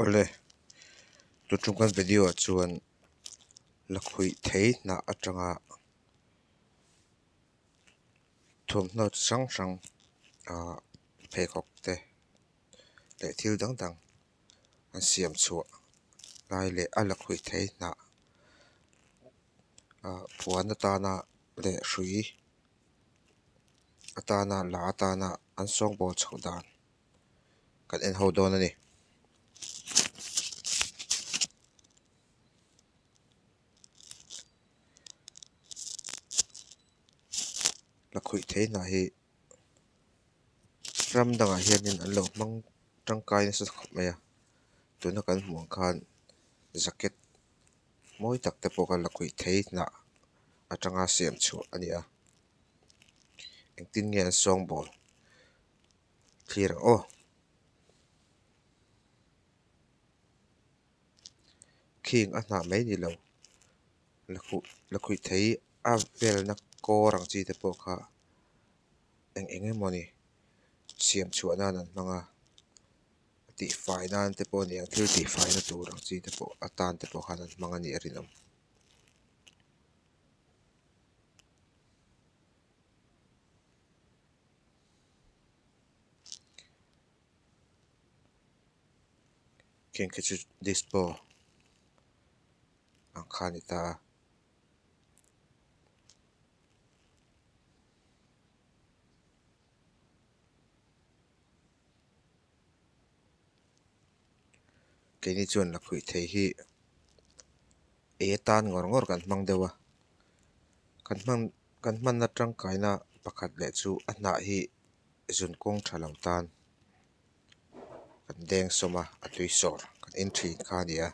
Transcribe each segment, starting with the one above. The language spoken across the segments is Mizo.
Awle, tun tum kan video ah chuan lakhuih thei hnah atanga thawmhnaw chi hrang hrang ahh pheikhawk te leh thil dang dang an siam chhuah lai leh a lakhuih thei hnah ahh puan atana leh hrui atana la atana an sawngbawl chhoh dan kan en ho dawn a ni. Lakhuih thei hnah hi ram dangah hianin an lo hmang tangkai nasa khawp mai a tuna kan hmuh ang khan jacket mawi tak te pawh kha lakhuih thei hnah atanga siam chhuah a ni a engtin nge an sawngbawl thlir ang aw. Khing a hnah mai ni lo lakhuih lakhuih thei a velna kawr ang chi te pawh kha eng eng emawni siam chhuah nan an hmang a tihfai nan te pawh a ni ang thil tihfai na tur ang chi te pawh atan te pawh khan an hmang a nih a rinawm. Kheng khi chu dispo ang kha a ni ta a. Keini chuan lakhuih thei hi ei atan ngawr ngawr kan hmang deuh a kan hman kan hmanna tangkaina pakhat leh chu a hnah hi zun kawng tha lo tan kan deng sawm a a tui sawr kan en thin kha a ni a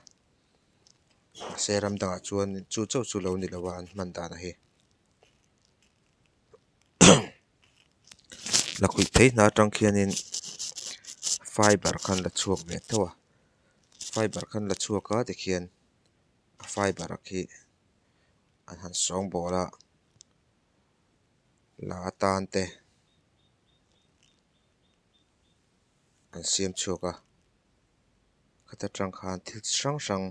mahse ram dangah chuan chu chauh chu lo ni lo a an hman dan hi. Lakhuih thei hna atang khianin fiber kha an la chhuak ve tho a fiber kha an la chhuak a tikhian a fiber khi an han sawngbawl a la atan te an siam chhuak a khata tang khan thil chi hrang hrang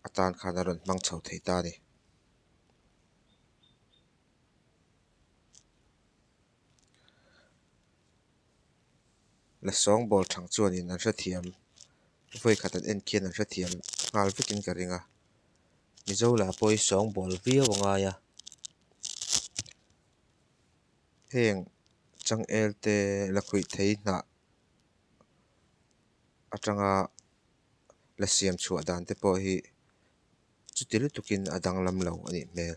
atan khan a rawn hmang chho thei ta a ni. La sawngbawl thang chuanin an hrethiam vawikhat an en khian an hrethiam nghal vekin ka ring a Mizo lah pawh hi sawngbawl viau a ngai a heng changel te lakhuih thei hnah atanga la siam chhuah dan te pawh hi chuti lutukin a danglam lo a nih hmel.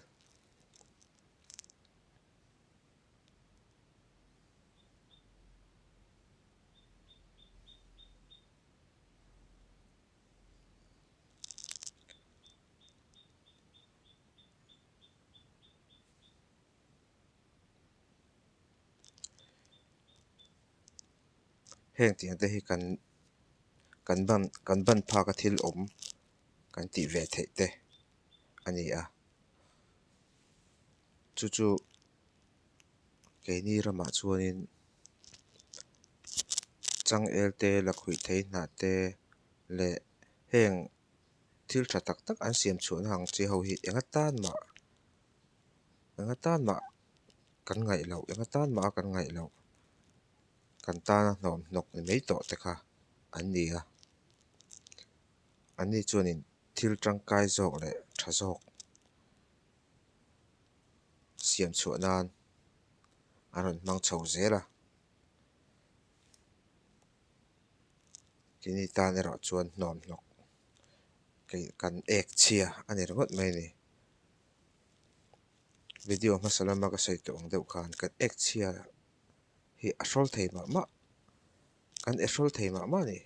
Heng tiang te hi kan kan ban kan ban phak a thil awm kan tih ve theih te a ni a chu chu keini ramah chuanin changel te lakhuih thei hnah te leh heng thil tha tak tak an siam chhuahna ang chi ho hi eng atan mah eng atan mah kan ngaih loh eng atan mah a kan ngaih loh kan tana hnawm hnawk ni mai tawh te kha an ni a an ni chuanin thil tangkai zawk leh tha zawk siam chhuah nan an rawn hmang chho zel a keini tan erawh chuan hnawm hnawk kan ek chhia a ni ringawt mai a ni. Video hmasa lama ka sawi tawh ang deuh khan kan ek chhia hi a hrawl thei mah mah kan e hrawl thei mah mah a ni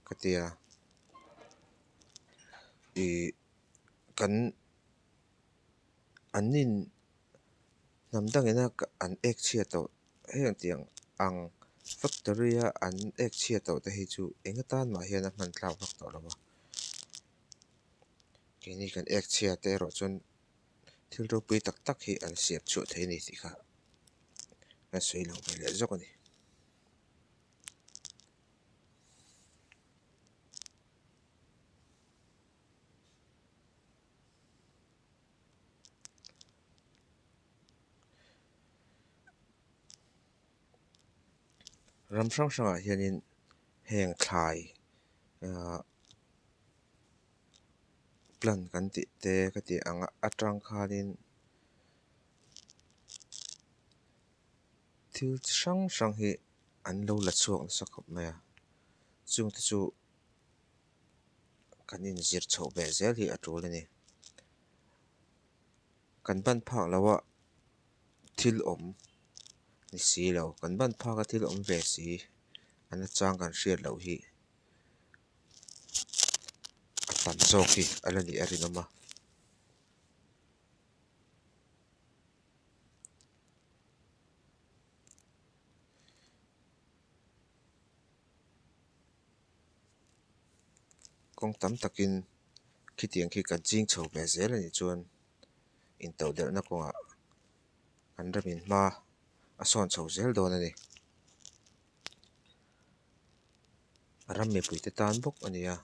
ka ti a ih kan an nin hnam dangin a an ek chhia tawh heng tiang ang factory a an ek chhia tawh te hi chu eng atan mah hian a hman tlak vak tawh lo a. Keini kan ek chhia te erawh chuan thil ropui tak tak hi an siam chhuah thei a ni tih kha kan sawi lang ve leh zawk a ni. Ram hrang hrangah hianin heng thlai ahh plant kan tih te ka tih ang atang khanin thil chi hrang hrang hi an lo la chhuak nasa khawp mai a chung te chu kan inzir chhoh ve zel hi a tul a ni. Kan ban phak loh a thil awm ni si lo kan ban phak a thil awm ve si a nachang kan hriat loh hi a tam zawk hi a la nih a rinawm a. Kawng tam takin khitiang khi kan ching chho ve zel a nih chuan intodelhna kawngah kan ramin hma a sawn chho zel dawn a ni. A ram mipuite tan bawk a ni a,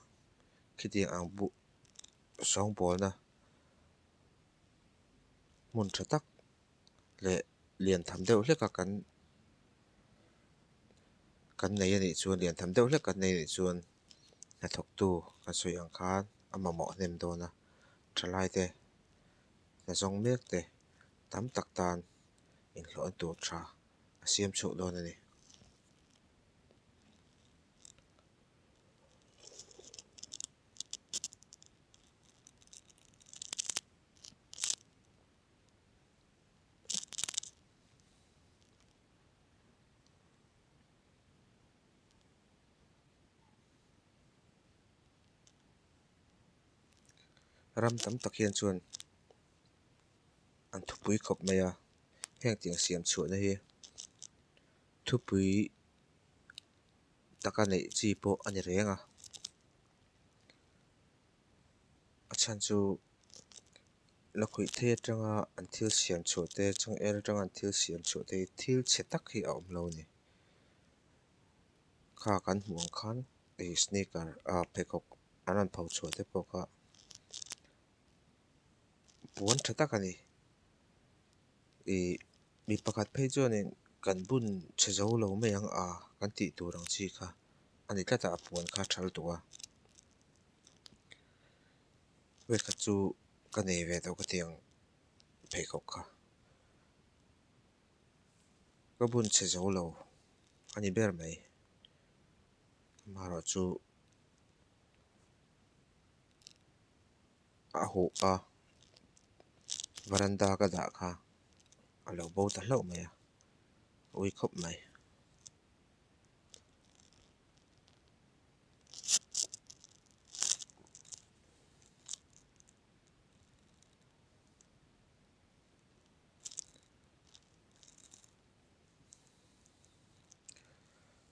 khitiang ang buh sawngbawlna hmun tha tak leh lian tham deuh hlek a kan kan nei a nih chuan lian tham deuh hlek kan nei a nih chuan hnathawktu kan sawi ang khan a mamawh hnem dawn a thalai te hna zawng mek te tam tak tan inhlawhna tur tha a siam chhuak dawn a ni. Ram tam tak hian chuan an thupui khawp mai a heng tiang siam chhuahna hi thupui taka neih chi pawh a ni reng a a chhan chu lakhuih thei atanga an thil siam chhuah te changel atanga an thil siam chhuah te hi thil chhe tak hi a awm lo a ni kha kan hmuh ang khan ih sneaker ah pheikhawk an rawn pho chhuah te pawh kha puan tha tak a ni ih mi pakhat phei chuanin kan bun chhe zo lo mai ang a kan tih tur ang chi kha a ni tlat a a puan kha a thal tawh a. Vawikhat chu ka nei ve tawh ka ti ang pheikhawk kha ka bun chhe zo lo a ni ber mai amaherawhchu a huh a varanda ka dah kha a lo bo ta hlauh mai a a ui khawp mai.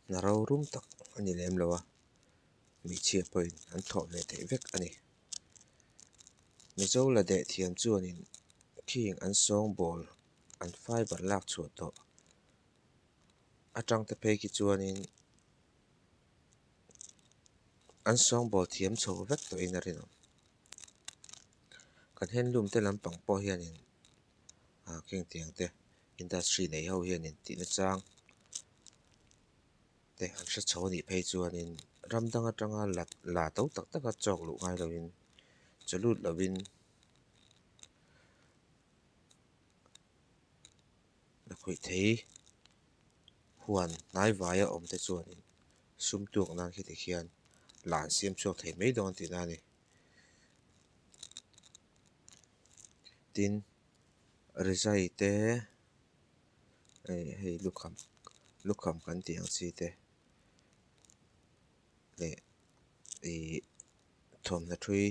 Hna rorum tak a ni lem lo a hmeichhia pawhin an thawh ve theih vek a ni mizo la deh thiam chuanin khing an sawngbawl an fiber lak chhuah tawh atang te phei khi chuanin an sawngbawl thiam chho vek tawhin a rinawm. Kan handloom te lampang pawh hianin ah kheng tiang te industry nei ho hianin tih nachang te an hre chho anih phei chuanin ram dang atanga la la to tak tak a chawk luh ngai lovin chaw lut lovin lakhuih thei huan hnai vaia awm te chuanin sum tuak nan khi tikhian la an siam chhuak thei mai dawn tihna a ni. Tin rizai te hei lukham lukham kan tih ang chi te leh ih thawmhnaw ṭhui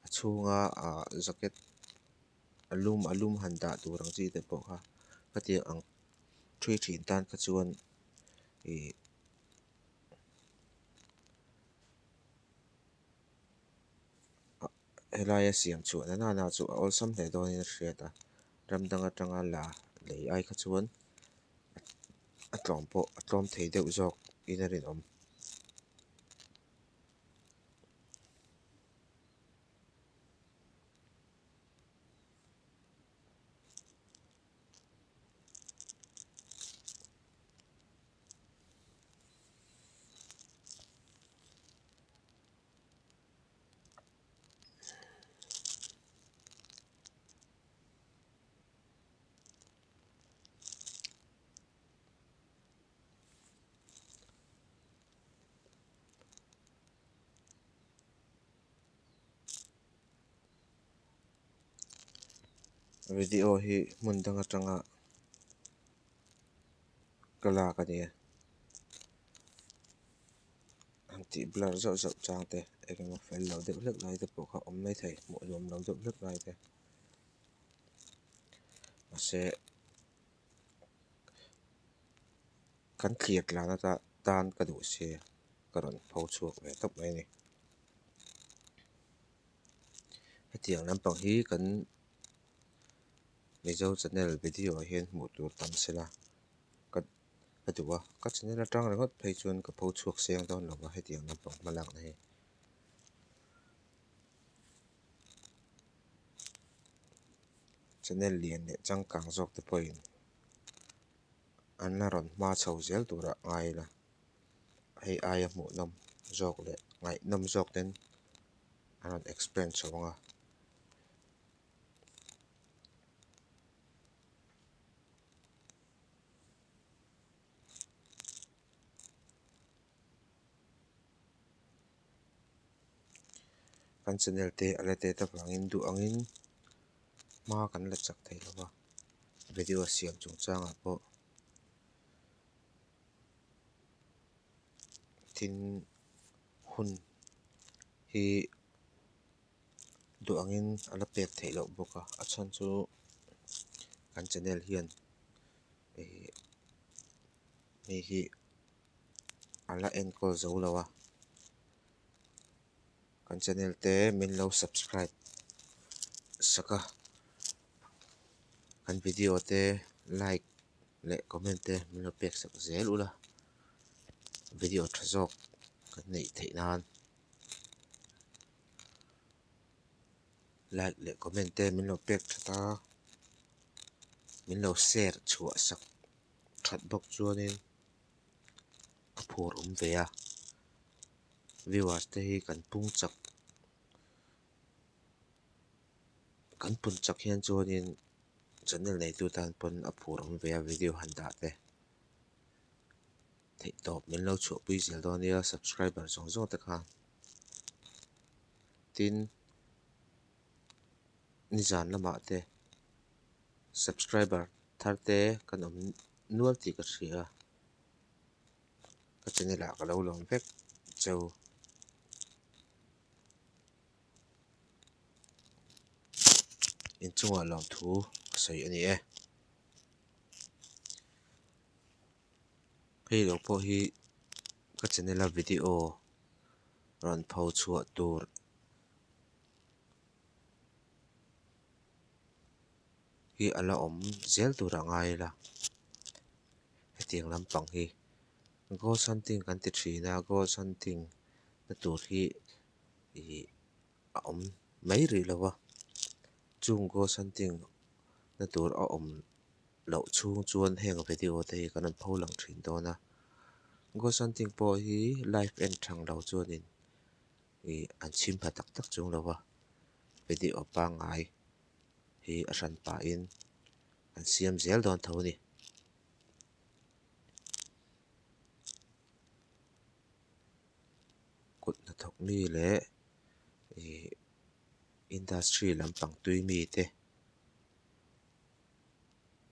a chhunga ah jacket a lum a lum han dah tur ang chi te pawh kha hetiang ang ṭhui ṭhin tan kha chuan ih Helaia siam chhuah na nana chu a awlsam hle dawnin a hriat a ram dang atanga la lei ai kha chuan a tlawm pawh a tlawm thei deuh zawk in a rinawm. Video hi hmun dang atanga ka lak a nia. Han tih blur zauh zauh chang te eng emaw fel lo deuh hlek lai te pawh kha a awm mai thei hmuh nuam lo deuh hlek lai te mahse kan thlir tlan ata tan ka duh sia ka rawn pho chhuak ve tawp mai a ni. Hetiang lampang hi kan Mizo channel video ah hian hmuh tur tam sela ka ka duh a ka channel atang ringawt phei chuan ka pho chhuak seng dawn lo va hetiang lampang hma lakna hi. Channel lian leh changkang zawk te pawhin an la rawn hma chho zel turah ngai ila hei aia hmuhnawm zawk leh ngaihnawm zawk ten an rawn explain chho ang a. Kan channel te a la tet avangin duh angin hma kan la chak thei lo va video siam chungchangah pawh tin hun hi. Duh angin a la pek theih loh bawk a a chhan chu kan channel hian ihh hei hi a la enkawl zo lo a kan channel te min lo subscribe sak a kan video te like leh comment te min lo pek sak zel ula video tha zawk kan neih theih nan. Like leh comment te min lo pek that a min lo share chhuah sak that bawk chuanin a phur awm ve a viewers te hi kan pung chak kan pun chak hian chuanin channel neitu tan pawn a phur awm ve a video han dah te. Theih tawp min lo chhuahpui zel dawn nia subscriber zawng zawng te khan tin nizan lamah te subscriber thar te kan awm nual tih ka hria a ka channel ah ka lo lawm vek cheu. Inchungah lawmthu ka sawi a ni e. Hei lo pawh hi ka channel a video rawn pho chhuah tur hi a la awm zel tur a ngai ila hetiang lampang hi ghost hunting kan ti thin a ghost hunting na tur hi ih a awm mai rih lo va chung ghost hunting na tur a awm. loh chhung chuan heng video te hi kan rawn pho lang thin dawn a ghost hunting pawh hi live en thang lo chuanin ih an chhim pha tak tak chung lo va video pangngai hi a hran pahin an siam zel dawn tho a ni. Kut hnathawk mi leh ih industry lampang tui mi te.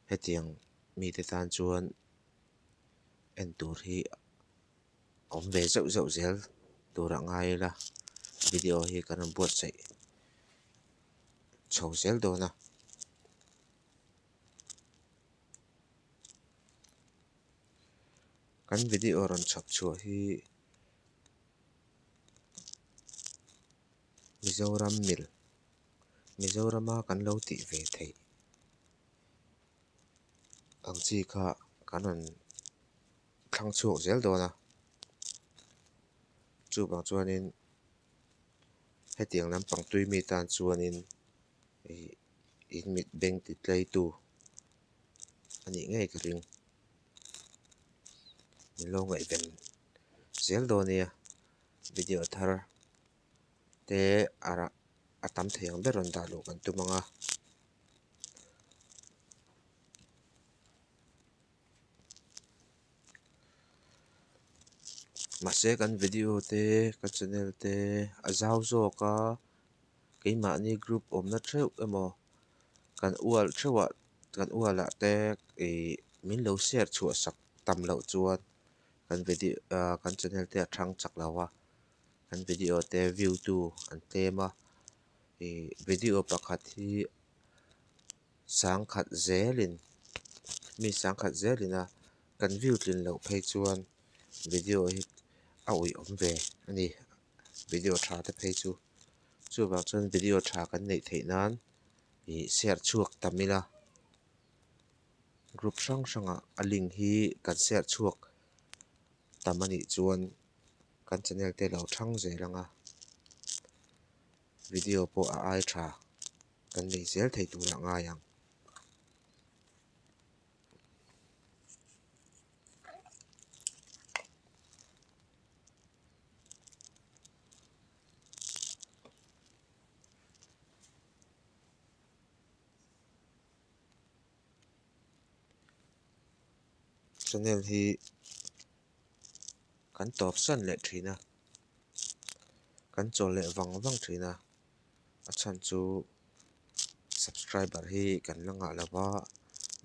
Hetiang mite tan chuan en tur hi awm ve zeuh zeuh zel tur a ngai ila video hi kan rawn buatsaih chho zel dawn a. Kan video rawn chhawp chhuah hi Mizoram mil. Mizorama kan lo tih ve theih ang chi kha kan rawn thlang chhuak zel dawn a chuvang chuanin hetiang lampang tui mi tan chuanin ih in mit beng ti tlei tu a nih ngei ka ring min lo ngaihven zel dawn nia video thar. Te a rah a tam thei ang ber rawn dah luh kan tum ang a. Mahse kan video te ka channel te a zau zawk a keimahni group awmna theuh emaw. Kan ual theuhah kan ualah te ih min lo share chhuah sak tam loh chuan kan video ah kan channel te a thang chak lo a kan video te view tu an tlem a ih video pakhat hi sangkhat zelin mi sangkhat zelin a kan view tlin loh phei chuan video hi a uih awm ve a ni video tha te phei chu chuvang chuan video tha kan neih theih nan ih share chhuak tam ila group hrang hrangah a link hi kan share chhuak tam a nih chuan kan channel te lo thang zel ang a video pawh a ai tha kan nei zel thei tur ah ngai ang. Channel hi kan tawp san leh thin a kan chawl leh vang vang thin a a chhan chu subscriber hi kan la ngah lo va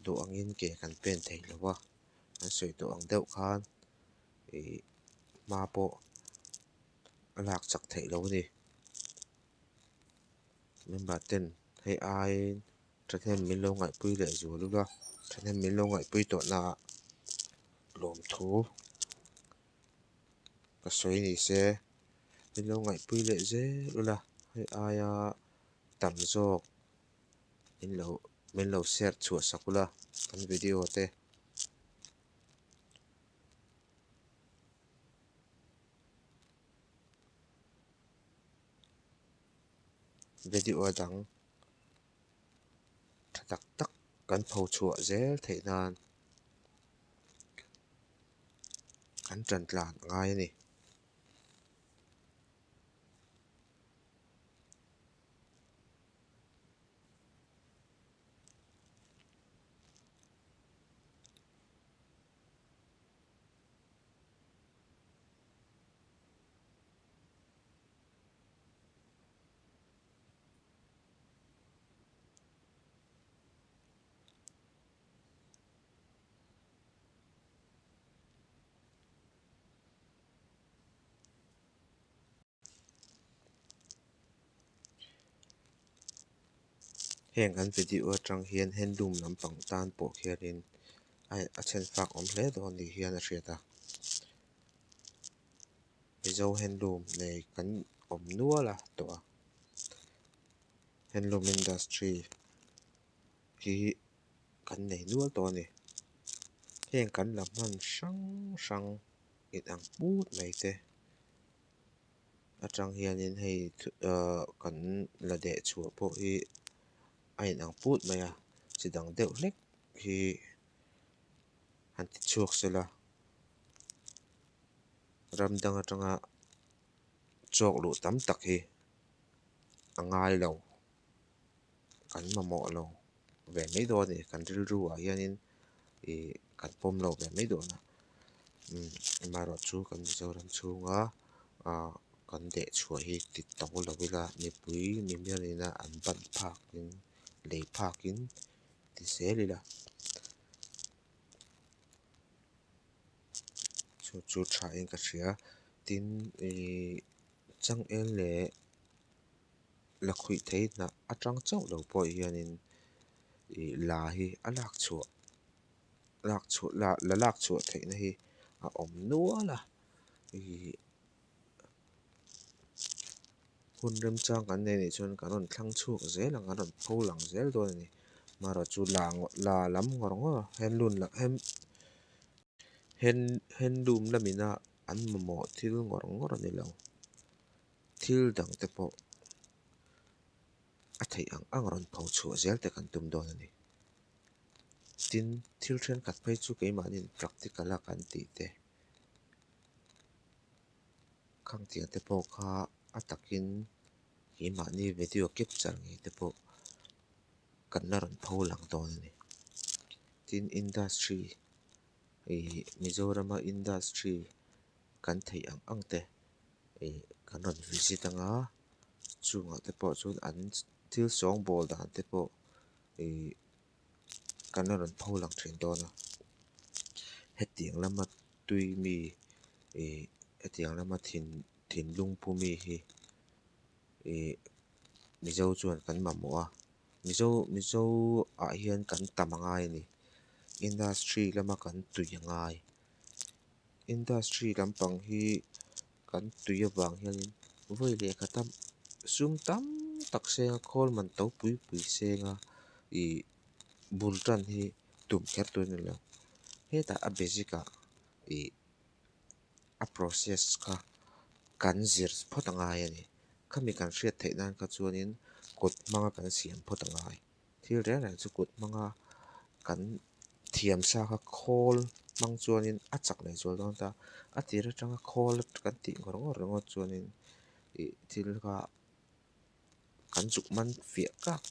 duh angin ke kan pen thei lo va an sawi tawh ang deuh khan ih hma pawh a lak chak theih loh a ni member ten hei aiin thahnem min lo ngaihpui leh zual ula thahnem min lo ngaihpui tawh na ah lawmthu ka sawi ni se min lo ngaihpui leh zel ula hei aia tam zawk min lo min lo share chhuah sak ula kan video te. Video dang tha tak tak kan pho chhuah zel theih nan kan tan tlan a ngai a ni. Heng an video atang hian handloom lampang tan pawh khianin a chhen fak awm hle dawn ni hian a hriat a. Mizo handloom nei kan awm nual a tawh a handloom industry hi kan nei nual tawh a ni heng kan la hman hrang hrang inang put mai te atang hianin hei ahh kan la deh chhuah pawh hi a inang put mai a chi dang deuh hlek hi han ti chhuak sela. Ram dang atanga chawk luh tam tak hi a ngai lo kan mamawh lo ve mai dawn a ni kan rilru ah hianin ih kan pawm lo ve mai dawn a umm amaherawhchu kan Mizoram chhunga ah kan deh chhuah hi ti to lo ila mipui mimirin a an ban phakin lei phakin ti zel ila. Chu chu tha in ka hria tin ihh changel leh lakhuih thei hnah atang chauh lo pawh hianin ih la hi a lak chhuah lak chhuah la lak chhuah theih na hi a awm nual a ihh hun remchang kan nei anih chuan kan rawn thlang chhuak zel ang an rawn pho lang zel dawn a ni amaherawhchu la la lam ngawr ngawr handloom lah handloom lamina an mamawh thil ngawr ngawr a ni lo thil dang te pawh a theih ang ang rawn pho chhuah zel te kan tum dawn a ni tin thil thenkhat phei chu keimahniin practical a kan tih te. Khangtiang te pawh kha a takin keimahni video capture ngei te pawh kan la rawn pho lang dawn a ni. Tin industry ih Mizorama industry kan theih ang ang te ih kan rawn visit anga chungah te pawh chuan an thil sawngbawl dan te pawh. Ihh kan la rawn pho lang thin dawn a hetiang lama tui mi ihh hetiang lama thin thinlung pu mi hi ihh mizo chuan kan mamawh a mizo mizo ah hian kan tam a ngai a ni industry lama kan tui a ngai industry lampang hi kan tui avang hianin vawi leh khat a sum tam tak senga khawl man to pui pui senga ihh bul tan hi tum kher tur a ni lo hetah a basic ah ih a process kha kan zir phawt a ngai a ni khami kan hriat theih nan kha chuanin kut hmanga kan siam phawt a ngai thil reng reng chu kut hmanga kan thiam sa kha khawl hmang chuanin a chak leh zual dawn ta a tir atanga khawl kan tih ngawr ngawr ringawt chuanin ih thil kha kan zuk man fiah kak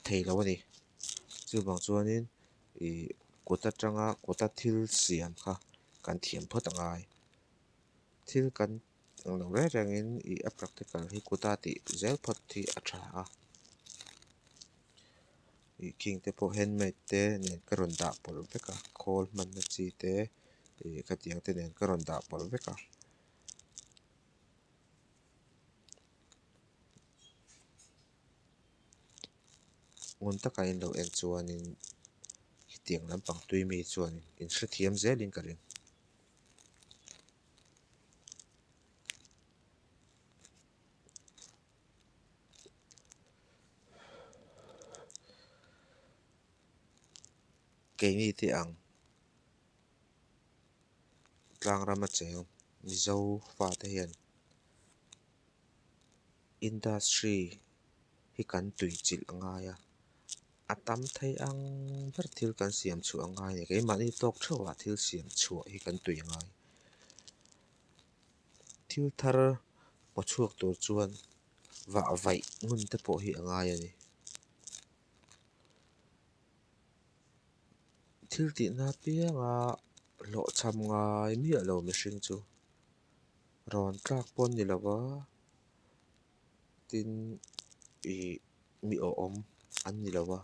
thei lo a ni chuvang chuanin ih kut atanga kuta thil siam kha kan thiam phawt a ngai thil kan ang lo reng rengin ih a practical hi kuta tih zel phawt hi a tha a ih khing te pawh handmade te nen ka rawn dah pawlh vek a khawl hmanna chi te ih khatiang te nen ka rawn dah pawlh vek a. Ngun taka in lo en chuanin hetiang lampang tui mi chuan in hrethiam zelin ka ring. Keini te ang tlang rama cheng Mizo fate hian industry hi kan tui chilh a ngai a a tam thei ang ber thil kan siam chhuah a ngai a ni keimahni tawk theuh ah thil siam chhuah hi kan tui a ngai thil thar paw chhuak tur chuan vah vaih ngun te pawh hi a ngai a ni. Thil tihna apianga hlawhchham ngai miah lo mihring chu rawn tlak pawh an ni lo va tin ih mi awhawm an ni lo va.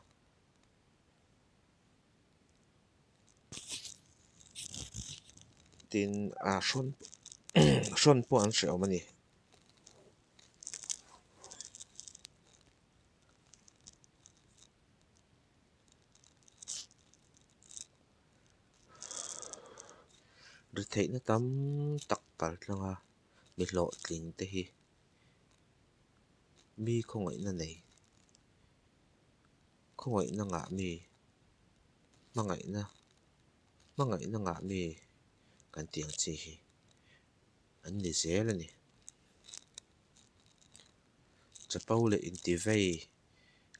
Tin ah hrawn hrawn pawh an hrehawm a ni. Ri theihna tam tak kal tlang a mi hlawhtling te hi mi khawngaihna nei khawngaihna ngah mi hmangaihna hmangaihna ngah mi kan tih ang chi hi an ni zel a ni. Chapo leh intivei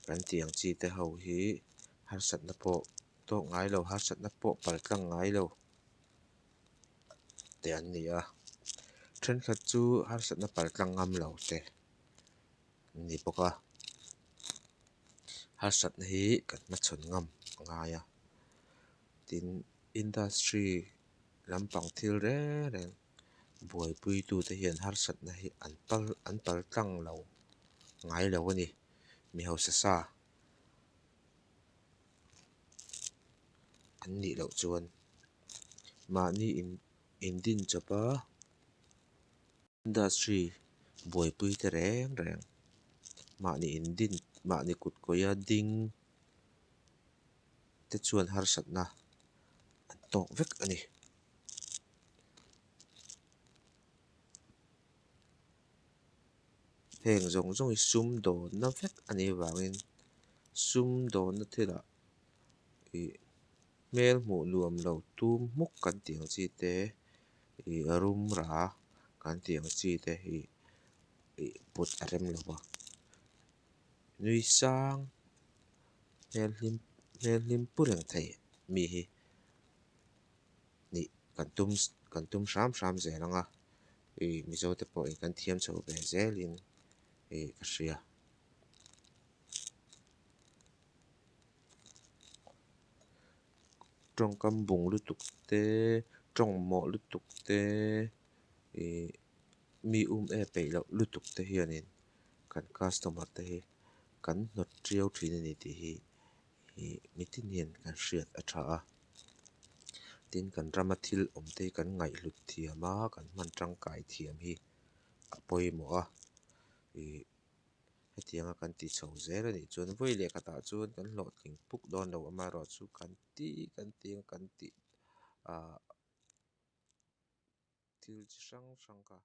kan tih ang chi te ho hi harsatna pawh tawk ngai lo harsatna pawh paltlang ngai lo te an ni a thenkhat chu harsatna paltlang ngam lo te an ni bawk a harsatna hi kan hmachhawn ngam a ngai a tin industry lampang thil reng reng buaipuitute hian harsatna hi an pal an pal tlang lo ngai lo a ni mi hausa sa an nih loh chuan mahni in indin chawp a industry buaipui te reng reng mahni indin mahni kut kawia ding te chuan harsatna an tawk vek a ni. Heng zawng zawng hi sum dawnna vek a nih avangin sum dawnna thilah ih hmel hmuh nuam lo tum hmuk kan tih ang chi te ih rum ra kan tih ang chi te hi ih put a rem lo va nui sang hmel hlim hmel hlim pu reng thei mi hi. Nih kan tum kan tum hram hram zel ang a ih mizo te pawhin kan thiam chho ve zelin ih ka hria. Tawngkam bung lutuk te tawng mawh lutuk te ih mi um e peih loh lutuk te hianin kan customer te hi. kan hnawt tiau thin a ni tih hi ihh mitin hian kan hriat a tha a tin kan rama thil awm te hi kan ngaihhlut thiam a kan hman tangkai thiam hi a pawimawh a ihh hetianga kan ti chho zel a nih chuan vawi leh khatah chuan kan hlawhtling puk dawn lo amaherawhchu kan tih kan tih anga kan tih ahh thil chi hrang hrang kha.